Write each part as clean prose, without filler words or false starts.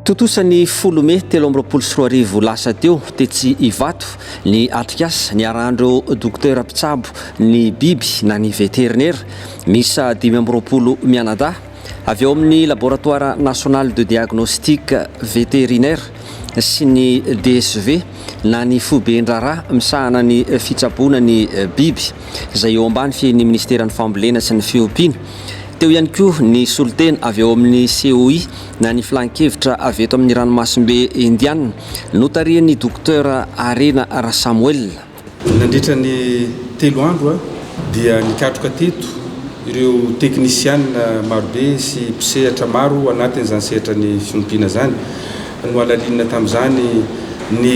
Tontosa ny 10 mey 2023 lasa teo tetsy Ivato ny atrikasa niarahan'ireo dokotera mpitsabo ny biby na ny veterinera miisa 25 mianadahy avy ao amin'ny Laboratoire National de Diagnostic Vétérinaire sy ny DSV na ny foiben-draharaha misahana ny fitsaboana ny biby izay eo ambany fiahian'ny Minisiteran'ny Fambolena sy ny Fiompiana. Teo ihany koa ny solontena avy ao amin'ny COI na ny filan-kevitra avy eto amin'ny ranomasimbe Indiana, notarihan'ny Docteur Harena Rasamoelina. Nandritra ny 3 andro dia nikatroka teto ireo teknisianina marobe sy mpisehatra maro anatin'izany sehatra ny fiompiana izany. Nohalalinina tamin'izany ny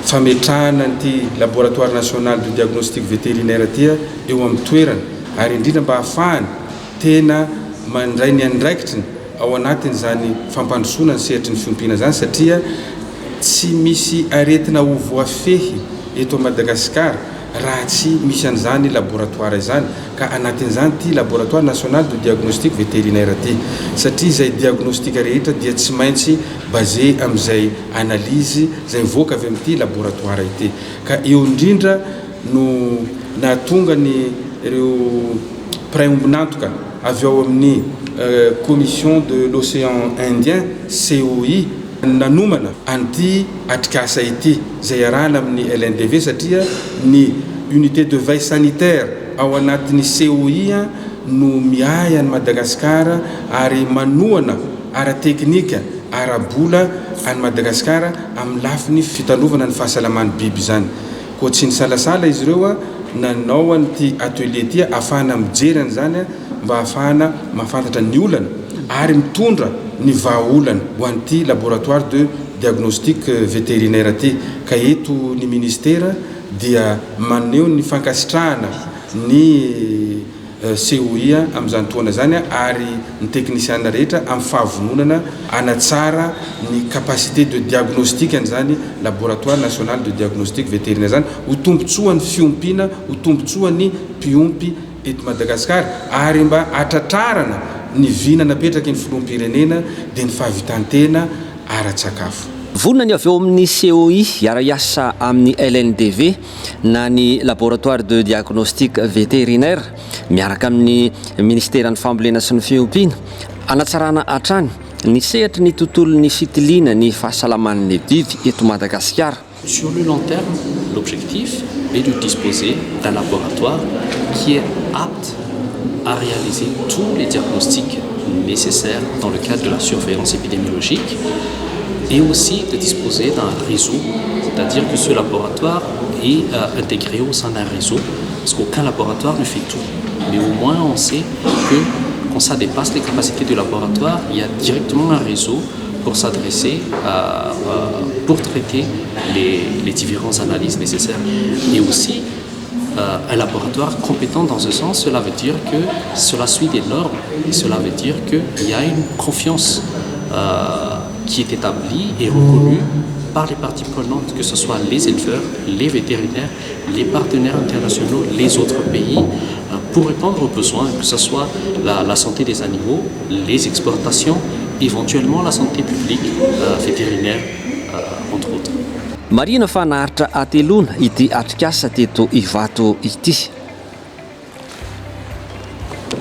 fametrahana an'ity Laboratoire National de Diagnostic Vétérinaire ity eo amin'ny toerana. Ary indrindra mba hahafahany tena mandray ny andraikitriny ao anatin'izany fampandrosoana ny sehatry ny fiompiana izany satria tsy misy aretina ho voafehy eto Madagasikara raha tsy misy an'izany laboratoara izany ka anatin'izany ity Laboratoire National de Diagnostic Vétérinaire ity satria izay diagnostic rehetra dia tsy maintsy basé amin'izay analyse izay mivoaka avy amin'ity laboratoara ity ka eo indrindra no nahatonga ny ireo mpiray ombon'antoka avy ao amin'ny Commission de l'Océan Indien, COI, nanomana an'ity atrikasa ity izay iarahana amin'ny LNDV satria ny Unité de veille sanitaire ao anatin'ny COI no miahy an'i Madagasikara ary manohana ara-teknika, ara-bola an'i Madagasikara amin'ny lafiny fitandrovana ny fahasalaman'ny biby izany. Koa tsy nisalasala izy ireo nanao an'ity atelier ity ahafahana mijery an'izany mba ahafahana mahafantatra ny olana ary mitondra ny vahaolana ho an'ity laboratoire de diagnostic vétérinaire ity ka eto ny ministera dia maneho ny fankasitrahana ny COI amin'izany tohana izany ary ny teknisiana rehetra amin'ny fahavononana hanatsara ny capacité de diagnostic an'izany laboratoire national de diagnostic vétérinaire izany ho tombontsoan'ny fiompiana, ho tombontsoan'ny mpiompy eto Madagasikara ary mba hatratrarana ny vina napetraky ny filoham-pirenena dia ny fahavitan-tena ara-tsakafo. Vonona ny avy ao amin'ny COI hiara-hiasa amin'ny LNDV na ny Laboratoire de Diagnostic Vétérinaire miaraka amin'ny Ministeran'ny Fambolena sy ny Fiompiana hanatsarana hatrany ny sehatry ny tontolon'ny fitiliana ny fahasalaman'ny biby eto Madagasikara. Sur le long terme, l'objectif est de disposer d'un laboratoire qui est apte à réaliser tous les diagnostics nécessaires dans le cadre de la surveillance épidémiologique et aussi de disposer d'un réseau, c'est-à-dire que ce laboratoire est intégré au sein d'un réseau, parce qu'aucun laboratoire ne fait tout. Mais au moins on sait que quand ça dépasse les capacités du laboratoire, il y a directement un réseau pour s'adresser, pour traiter les différentes analyses nécessaires. Et aussi, un laboratoire compétent dans ce sens, cela veut dire que cela suit des normes et cela veut dire qu'il y a une confiance qui est établie et reconnue par les parties prenantes, que ce soit les éleveurs, les vétérinaires, les partenaires internationaux, les autres pays, pour répondre aux besoins, que ce soit la santé des animaux, les exportations, éventuellement la santé publique, vétérinaire, entre autres. Marihina fa naharitra hateloana ity atrikasa teto Ivato ity.